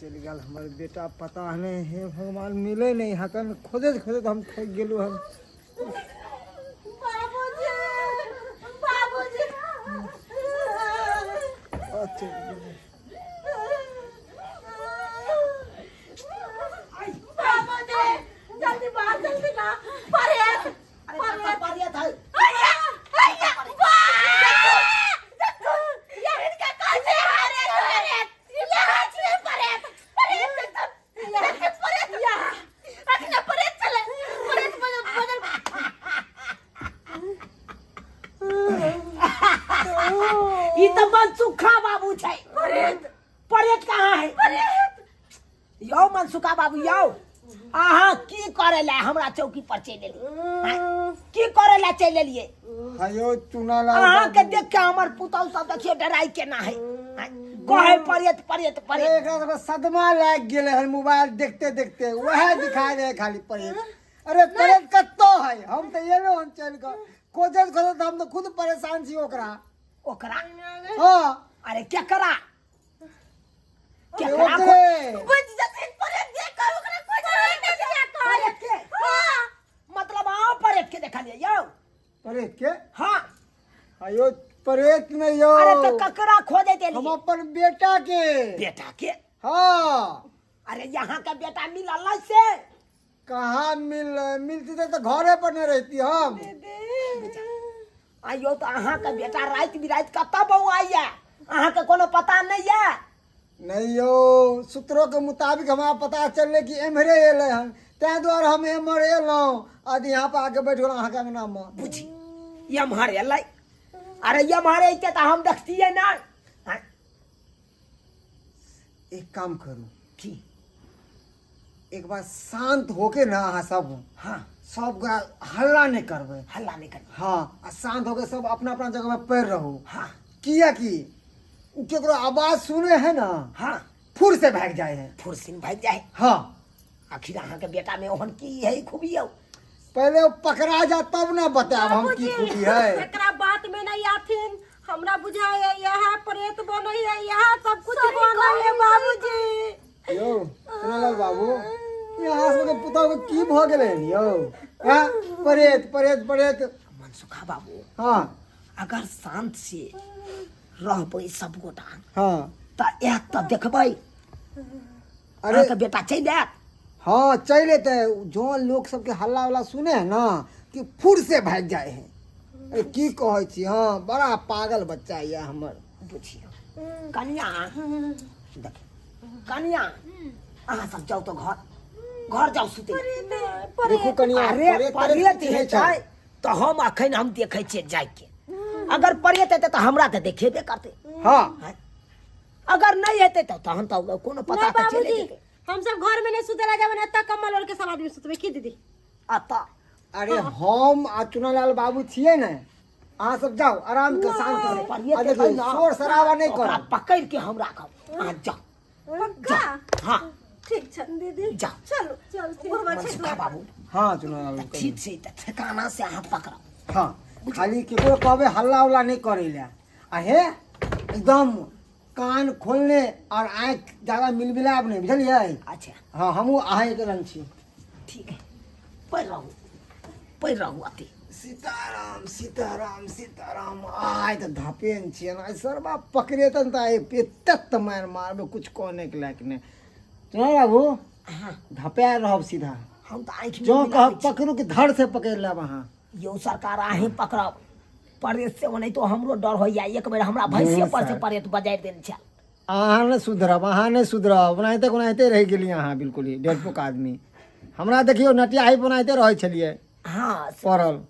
चलि गेल हमर बेटा, पता नहि, हे भगवान, मिलै नहि हकन। खोजैत खोजैत हम थाकि गेलहुँ हन। बाबूजी, बाबूजी। आ, चलि गेलै। बाबूजी, जल्दी बाहर, जल्दी ना। परेत, परेत। परेत है। हैया, हैया, वाह! देखो, यार इनका कौन से हरे परेत? यहाँ छियै परेत, परेत एकदम, देखो परेत यहाँ। अखने परेत चले, परेत बदल बदल। ई तऽ मनसुखा बाबू छै। परेत। परेत कहाँ है? परेत। यौ मनसुखा बाबू, यौ अहाँ की करे ला हमरा चौकी पर चलि एलियै? आँय? की करे ला चलि एलियै? हयो चुनालाल अहाँ के बाबू। देख के हमर पुतहु सब देखियौ डराइ केना है। आँय? कहै परेत परेत परेत। एकरा सबके सदमा लागि गेलै हन मोबाइल देखते देखते, वएह दिखाई रहे खाली परेत। अरे परेत कतौ है? हम तऽ एलहुँ हन चलि कऽ, खोजैत खोजैत हम तऽ खुद परेशान छी ओकरा। ओकरा? हाँ। अरे केकरा? केकरा? ओकरे। बच जथिन परेत देख कऽ, ओकरा कोइ नहीं दिया कर। परेत के? हाँ। मतलब अहाँ परेत के देखलियै यौ? परेत के? हाँ। अयो परेत नहीं यौ। अरे तऽ ककरा खोजैत हम एलियै? अपन बेटा के। बेटा के? हाँ। अरे यहाँ के बेटा मिलल नहीं से? कहाँ मिल, मिलती तो घरे पर नहीं रहती हम। आइयो तऽ अहाँके बेटा राति बिराति कतऽ बौआइया, अहाँके कोनो पता नहीं है? नहीं यौ, सूत्रों के मुताबिक हमरा पता चलले कि एम्हरे एलै हन, ताहि दुआरे हम एम्हर एलहुँ आ यहाँ पर आके बैठ गेलहुँ अहाँके अंगनामे। बुझी एम्हर एलै। अरे एम्हर अइते तऽ हम देखतियै ना। आँय? एक काम करू। की? एक बार शांत होके ना अहाँ सब, हाँ, सब गोरा हल्ला नहीं करबै। हल्ला नहीं करबै। हाँ, आ शांत होके सब अपना अपना जगह में पैर रहू। हाँ। किया कि उ केकरो आवाज सुने है ना, हाँ, फुर से भाग जाए है। फुरसिन भागि जाए। हाँ। आखिर अहाँके बेटा में ओहन की है खूबी यौ? पहले वो पकड़ा जा तब ना बतायब हम की खूबी है। एकरा बात में नहीं आथिन, हमरा बुझाय है यहाँ प्रेत बनै है, यहाँ सब कुछ बनै है बाबूजी। यौ चुनालाल बाबू, यहाँ सबके पुतहु के की भऽ गेलै हन यौ? हाँ, परेत परेत परेत। मनसुखा बाबू। हाँ। अगर शांत से रहबै सब गोटा, हाँ, तऽ आयत तऽ देखबै। अरे अहाँके बेटा चलि आयत। हाँ चलि एतै, जो लोग सबके हल्ला उल्ला सुने है ना कि फुर से भागि जाए है। अरे की कहै छी, हाँ बड़ा पागल बच्चा यऽ हमर। बुझियौ कनिया, देख कनिया, अहाँ सब जाउ तऽ घर घर जाउ सुतै। देखू कनिया, अरे परेत परेत किछु नहि छै। हेतै तऽ हम अखन हम देखै छियै जाइके, अगर परेत हेतै तऽ हमरा तऽ देखेबे करतै। हाँ। आँय? अगर नहीं हेतै तऽ तहन तऽ कोनो पता नहीं तऽ चलि बाबूजी, जेतै। हम सब घर में नहीं सुतेला जाबे ना, एतऽ कम्बल ओढ़ के सब आदमी सुतबे की दीदी? अतऽ अरे हम आ चुनालाल बाबू छियै ने, अहाँ सब जाओ आराम के शांत से। पढ़िए आ देखियौ, ना। शोर शराबा नहीं ओकरा करब। पकड़ के हम राखब, अहाँ जाओ। पक्का? हाँ। ठीक छै दीदी। जाओ। चलो चल ठीक बा, ठीक मनसुखा बा। बाबू। हाँ चुनालाल बाबू, ठीक छै तऽ ठेकाना से अहाँ पकड़ब। हाँ, खाली केकरो कहबै हल्ला उल्ला नहीं करै लए, आ हे एकदम कान खोलने और आँखि ज्यादा मिलमिलायब नहीं, बुझलियै? अच्छा। हाँ, हमहूँ अहाँके रंग छी। ठीक है, पढ़ रहू, पढ़ रहू अति। सीताराम सीताराम सीताराम। आइ तऽ धपेन छियै ने, आइ सरबा पकड़ेतन तऽ आइ एतेक तऽ मारि मारबै, कुछ कहने के लायक नहि। चुना बाबू। हाँ। धपा रहब सीधा। हम तऽ आँखि जो मिलाबै कहब छी। पकड़ू कि धड़ से पकड़ि लेब अहाँ। यौ सरकार, अहीं पकड़ब परेत से, ओनाहितो हमरो डर होइया, एक बेर हमरा भैंसे पर से परेत बजारि देने छल। अहाँ नहि सुधरब, अहाँ नहि सुधरब, ओनाहिते ओनाहिते रहि गेलियै अहाँ, बिल्कुल ही डरपोक आदमी। हमरा देखियौ नटियाही पर ओनाहिते रहै छलियै। हाँ, से- पड़ल।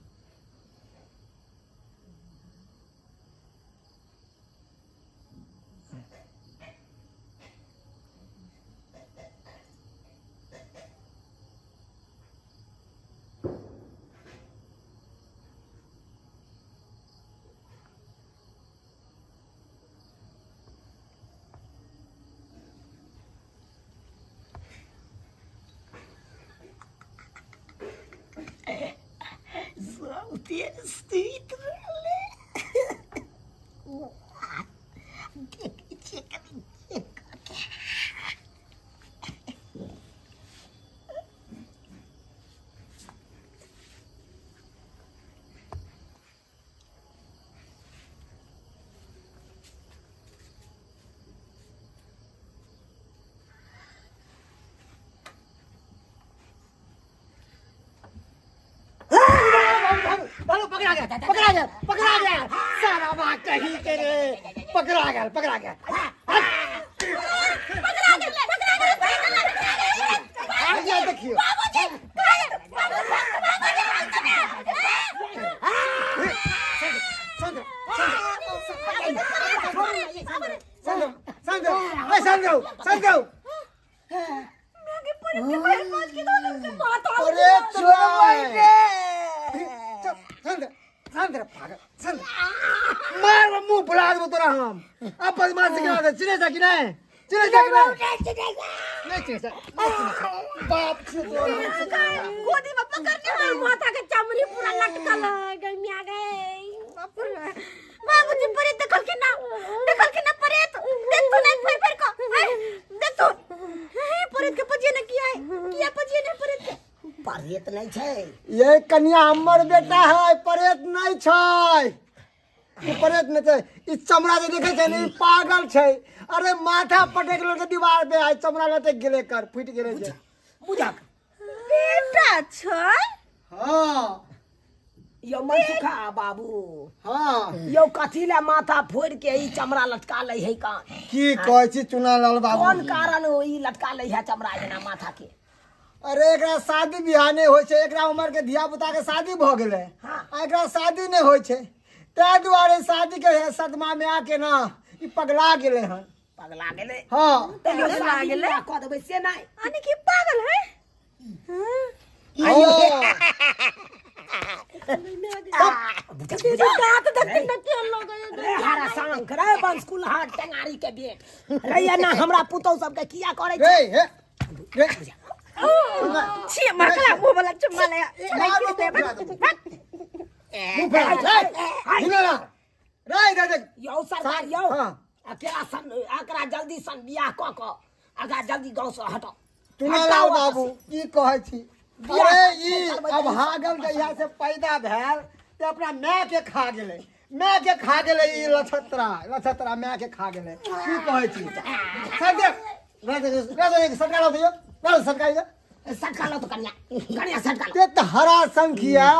सुति रहलै, देखै छियै कनि चेक कऽ के। पकड़ा गया, पकड़ा गया, पकड़ा गया, सारा बात कही के रे, पकड़ा गया, पकड़ा गया। पकड़ा गेल, पकड़ा गेल, पकड़ा गेल। आ गया, देखियो। बाबूजी, बाबूजी, बाबूजी, संद्र, संद्र, संद्र, ए संद्र, संद्र। अरे चल, संद्र, संद्र, पागल, संद्र। मार मुंह फुला देबो तोरा हम। अब बदमाशी करा दे, चिन्है छह कि नहि? चिन्है छह कि नहि? नहि चिन्है छह, नहि चिन्है छह। बाप छियौ तोरा। गोदी में पकड़ने है, माथा के चमड़ी पूरा लटकल है, गई मिया गई। बाप रे। बाबूजी प्रेत देखलखिन ना, देखलखिन ना प्रेत। देखतो नहीं फिर फिर को, हैं? देखतो हे प्रेत के पजिए ने किया है, किया पजिए ने प्रेत के? प्रेत नहि छै। ये कन्या हमर बेटा है, प्रेत नहीं छै। ई प्रेत नहीं छै। ई चमड़ा जे देखे छै ने, ई पागल छै। अरे माथा पटक लेलकै दीवार पे, आइ चमड़ा लटक गेलै, कर फूटि गेलै छै। बुझक बेटा छै। हाँ। यौ मनसुखा बाबू। हाँ। यौ कथी ले माथा फोड़ि के ई चमड़ा लटका लै है कान? की कहै छी चुनालाल बाबू? कोन कारण ओ ई लटका लै है चमड़ा एना माथा के? अरे एकरा शादी बियाह नहि होइ छै, एकरा उमर के धिया पुता के शादी भऽ गेलै। हाँ। आ एकरा शादी नहि होइ छै, ताहि दुआरे शादी के सदमा में आके ना ई पगला गेलै हन। पगला गेलै? हाँ। तैयो पगला शादी गेलै? बियाह कऽ देबै से नहि? यानी कि पागल है। हाँ? हाँ। दीदी दांत देखते न केहन लगै। रे हरा शंख रे बंसकुल हाथ टेंगारी के बेट रे, एना हमरा पुतौ सबके किया करै रे छै? हे रे। छी मकला मुंह वाला चुम्मा ले। मुंह फुला दे, हिला ना। रे इधर देख। यौ सरकार यौ। हाँ। एकरा सन एकरा जल्दी सन बियाह कऽ कऽ एकरा जल्दी गाँव से हटाउ। चुनालाल हटाउ। बाबू की कहै छी? बियाह अरे करबै ई तऽ अभागल जहिया से पैदा भेल ते अपना माय के खा गेलै, माय के खा गेलै। ई लछत्रा, लछत्रा माय के खा गेलै। की कहै छी? सर देख, सरकार दियौ, सरकार दियौ। सटका लो तो कनिया, कनिया सटका लो। ते तऽ हरा संखिया।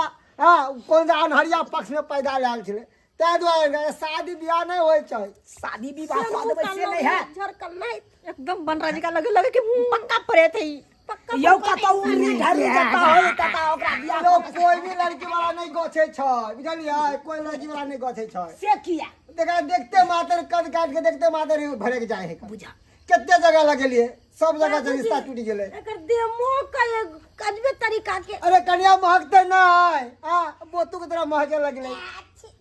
हाँ, कोन सा अनहरिया पक्ष में पैदा भेल छलै, ताहि दुआरे एकरा शादी बियाह नहि होइ छै। शादी विवाह कऽ देबै से नहि है? झरकल नहीं, एकदम बनराजी का लगे, लगे कि पक्का प्रेत है ई, पक्का। यौ कतौ उड़ी ढरी जतऽ होय ततऽ ओकरा बियाह यौ कऽ देबै। कोई भी लड़की वाला नहि गछै छै, बुझलियै? कोई लड़की वाला नहि गछै छै। से किया? देखा, देखते मातर कद काट के देखते मातर ही भड़क जाए है। बुझा कते जगह लगेलिए, सब जगह से रिश्ता टूट गेलै। एकर देह मोह का अजबे तरीका के। अरे कनिया महकते नहीं, आ बोतू के तरह महके लगले।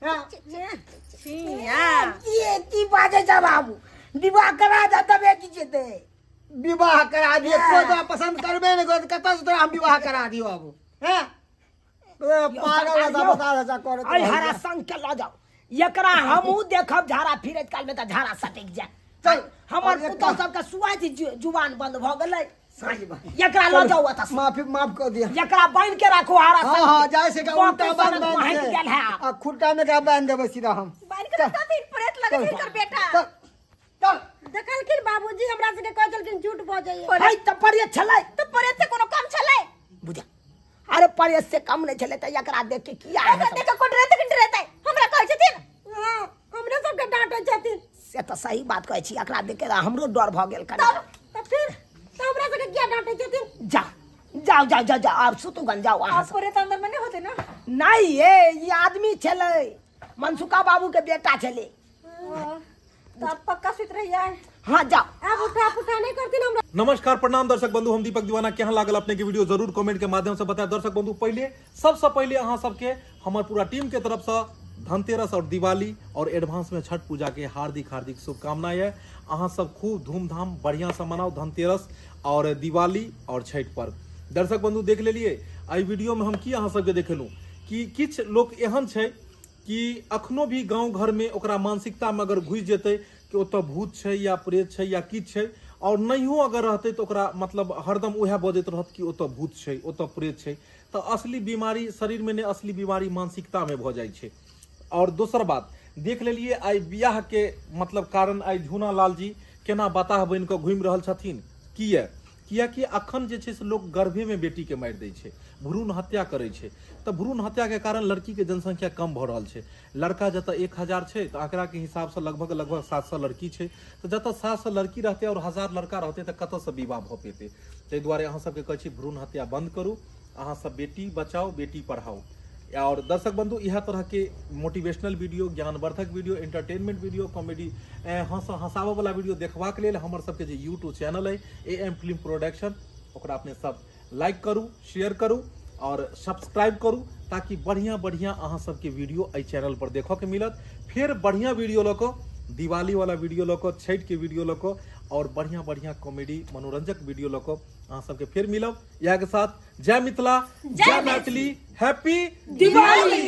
हाँ। की की बाजै छ बाबू? विवाह करा दे तबे की जेतै। विवाह करा दिए? कोई तोरा पसंद करबे नहीं करत, कतऽ से तोरा हम विवाह करा दियो अब? हैं, ए, पागल रहता, बता रहा करत। अइ हरा संग के लऽ जाउ एकरा, हमहूँ देखब झाड़ा फिरैत काल में तऽ झाड़ा सटकि जाय। चल। हमर और एक पुतहु सबके सुआति जुबान बंद भऽ गेलै। सही बात। एकरा लऽ जाउ एतऽ से। माफी, माफ कर दिया। एकरा बान्हि के राखू हरा हाँ संग हाँ के। जाय से का बाप उल्टा रे, बांध सनक बांध महकि के गेल है। आ खुट्टा में का बांध देबै सीधा हम। बान्हि के रखथिन, प्रेत लगे छै एकर बेटा। चल चल। देखलखिन बाबूजी, हमरा सबके कहै छलखिन झूठ बजैये। है तऽ प्रेत छलै। तऽ प्रेत से कोनो कम छलै? बुझा, अरे प्रेत से कम नहि छलै तऽ एकरा देख के किया एकरा हेतै? देख के कोन डरेतै कि डरेतै? हमरा कहै छथिन। हाँ, हमरे सबके डांटै छथिन। से तऽ सही बात कहै छी, एकरा देख के तऽ हमरो डर भऽ गेल कनि। तब तऽ फिर तऽ हमरा सबके किया डांटै छथिन? जा जाओ जाओ जाओ जाओ, आब सुतू गन, जाओ अहाँ आब सब। प्रेत अंदर में नहि होतै ना? नहीं ये ई आदमी छलै, मनसुखा बाबू के बेटा छलै। हाँ, तऽ आब पक्का सुति रहियै। हाँ, जाओ। आब उठा पुठा नहि करथिन हमरा। नमस्कार, प्रणाम दर्शक बंधु, हम दीपक दीवाना। केहन लागल अपने के वीडियो जरूर कमेंट के माध्यम से बताएं। दर्शक बंधु, पहले सबसे पहले अहाँ सबके हमर पूरा टीम के तरफ से धनतेरस और दिवाली और एडवांस में छठ पूजा के हार्दिक हार्दिक शुभकामना है। अहाँ सब खूब धूमधाम बढ़िया से मनाओ धनतेरस और दिवाली और छठ पर्व। दर्शक बंधु, देख लेलिए एहि वीडियो में हम की अहाँ सबके देखेलहुँ कि किछु लोक एहन छै कि अखनो भी गाँव घर में ओकरा मानसिकता में अगर घुसि जेतै कि ओतऽ भूत छै या प्रेत छै या किछु छै, और नहियो अगर रहतै तऽ ओकरा मतलब हरदम उएह बजैत रहत कि ओतऽ भूत छै, ओतऽ प्रेत छै। तऽ असली बीमारी शरीरमे नहि, असली बीमारी मानसिकतामे भऽ जाइ छै। और दोसर बात देख लेलिए आइ बियाहके मतलब कारण आइ झूना लाल जी केना बताह बनि कऽ घुमि रहल छथिन। किए? किएकि अखन जे छै से लोक गर्भेमे बेटीके मारि दै छै, भ्रूण हत्या करै छै। तऽ भ्रूण हत्याके कारण लड़कीके जनसंख्या कम भऽ रहल छै। लड़का जतऽ 1000 छै तऽ आंकड़ाके हिसाबसँ लगभग लगभग 700 लड़की छै। तऽ जतऽ 700 लड़की रहतै आओर 1000 लड़का रहतै तऽ कतऽसँ विवाह भऽ पेतै? ताहि दुआरे अहाँ सबके कहै छी भ्रूण हत्या बंद करू, अहाँ सब बेटी बचाओ बेटी पढ़ाओ। और दर्शक बंधु इएह तरह के मोटिवेशनल वीडियो, ज्ञानवर्धक वीडियो, एंटरटेनमेंट वीडियो, कॉमेडी हंस हंसाबऽ वाला वीडियो देखबाक लेल हमर सबके जे यूट्यूब चैनल अइ ए एम फिल्म प्रोडक्शन, ओकरा अपने सब लाइक करू, शेयर करू और सब्सक्राइब करू, ताकि बढ़िया बढ़िया अहाँ सबके वीडियो एहि चैनल पर देखऽ के मिलत। फेर बढ़िया वीडियो लऽ कऽ, दिवाली वाला वीडियो लऽ कऽ, छठि के वीडियो लऽ कऽ और बढ़िया बढ़िया कॉमेडी मनोरंजक वीडियो लऽ कऽ अहाँ सबके फेर मिलब। इएह के साथ जय मिथिला, जय मैथिली, हैप्पी दिवाली।